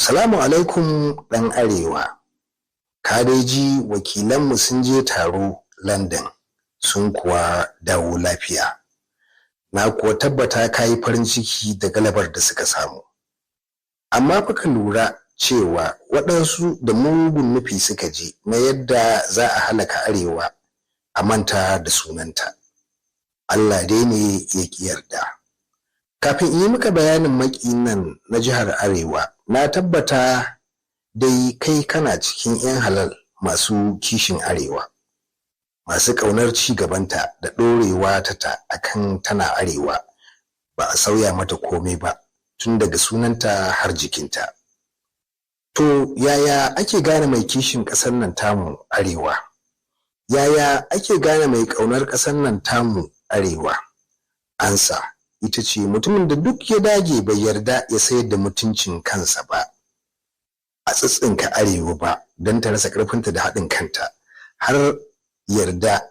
Assalamu alaikum ɗan Arewa. Ka dai ji wakilanmu sun je taro London, sun kuwa dawo lafiya. Na kuwa tabbata ka yi farin ciki da galabar da suka samu. Amma fa ka lura cewa waɗansu da mugun nufi suka je na yadda za a halaka Arewa a manta da sunanta. Allah dai ne ya ƙi yarda. Kafin in yi maka bayanin maƙiyin nan na jihar Arewa, na tabbata dai kai kana cikin 'yan halal masu kishin Arewa, masu ƙaunar ci gabanta da ɗorewa ta akan tana Arewa, ba a sauya mata komai ba tun daga sunanta har jikinta. To, yaya ake gane mai kishin ƙasar nan tamu Arewa? Yaya ake gane mai ƙaunar ƙasar nan tamu Arewa? Ansa ita ce mutumin da duk ya dage bai yarda ya sayar da mutuncin kansa ba, a tsitsinka Arewa ba don ta rasa ƙarfinta da haɗin kanta, har yarda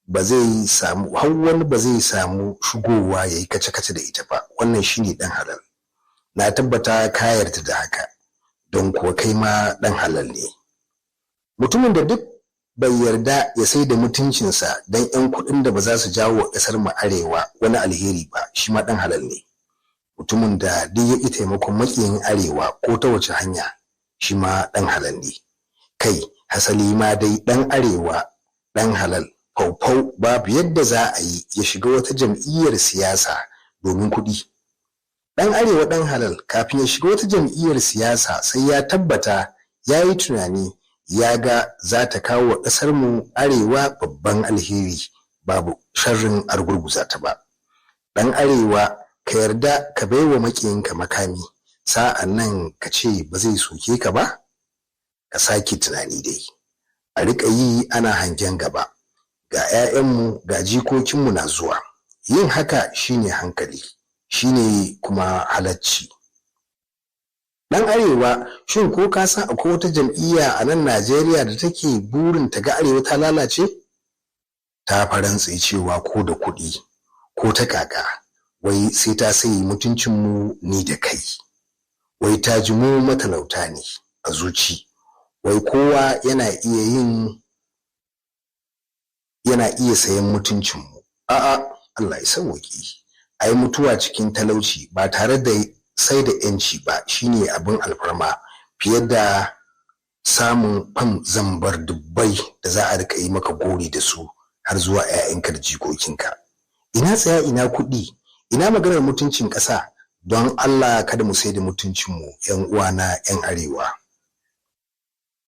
ba zai samu, har wani ba zai samu shigowa ya yi kace-kace da ita ba. Wannan shine ɗan halal. Na tabbata ka yarda da haka, don kuwa kai ma ɗan halal ne. Mutumin da duk bai yarda ya sai da mutuncinsa don 'yan kuɗin da ba za su jawo wa ƙasar mu Arewa wani alheri ba, shi ma ɗan halal ne. Mutumin da duk ya ƙi taimakon maƙiyin Arewa ko ta wace hanya, shi ma ɗan halal ne. Kai, hasali ma dai ɗan Arewa ɗan halal faufau babu yadda za a yi ya shiga wata jam'iyyar siyasa domin kuɗi. Ɗan Arewa ɗan halal kafin ya shiga wata jam'iyyar siyasa sai ya tabbata ya yi tunani, ya ga za ta kawo wa ƙasarmu Arewa babban alheri, babu sharrin argurguza ta ba. Ɗan Arewa, ka yarda ka baiwa maƙiyinka makami, sa'an nan ka ce ba zai soke ka ba? Ka sake tunani dai. A riƙa yi ana hangen gaba. Ga 'ya'yanmu, ga jikokinmu na zuwa. Yin haka shine hankali, shine kuma halacci. Ɗan Arewa, shin ko ka san akwai wata jam'iyya a nan Najeriya da take burin ta ga Arewa ta lalace? Ta farantse cewa ko da kuɗi ko ta kaka, wai sai ta sayi mutuncinmu ni da kai. Wai ta ji mu matalauta ne a zuci, wai kowa yana iya sayan mutuncinmu. A'a, Allah ya sauwaƙe. Ai mutuwa cikin talauci ba tare da sai da 'yanci ba shine abin alfarma fiye da samun fam zambar dubbai da za a rika yi maka gori da su har zuwa 'ya'yanka da jikokinka. Ina tsaya, ina kuɗi, ina maganar mutuncin ƙasa? Don Allah kada mu sai da mutuncinmu, 'yan uwana 'yan Arewa.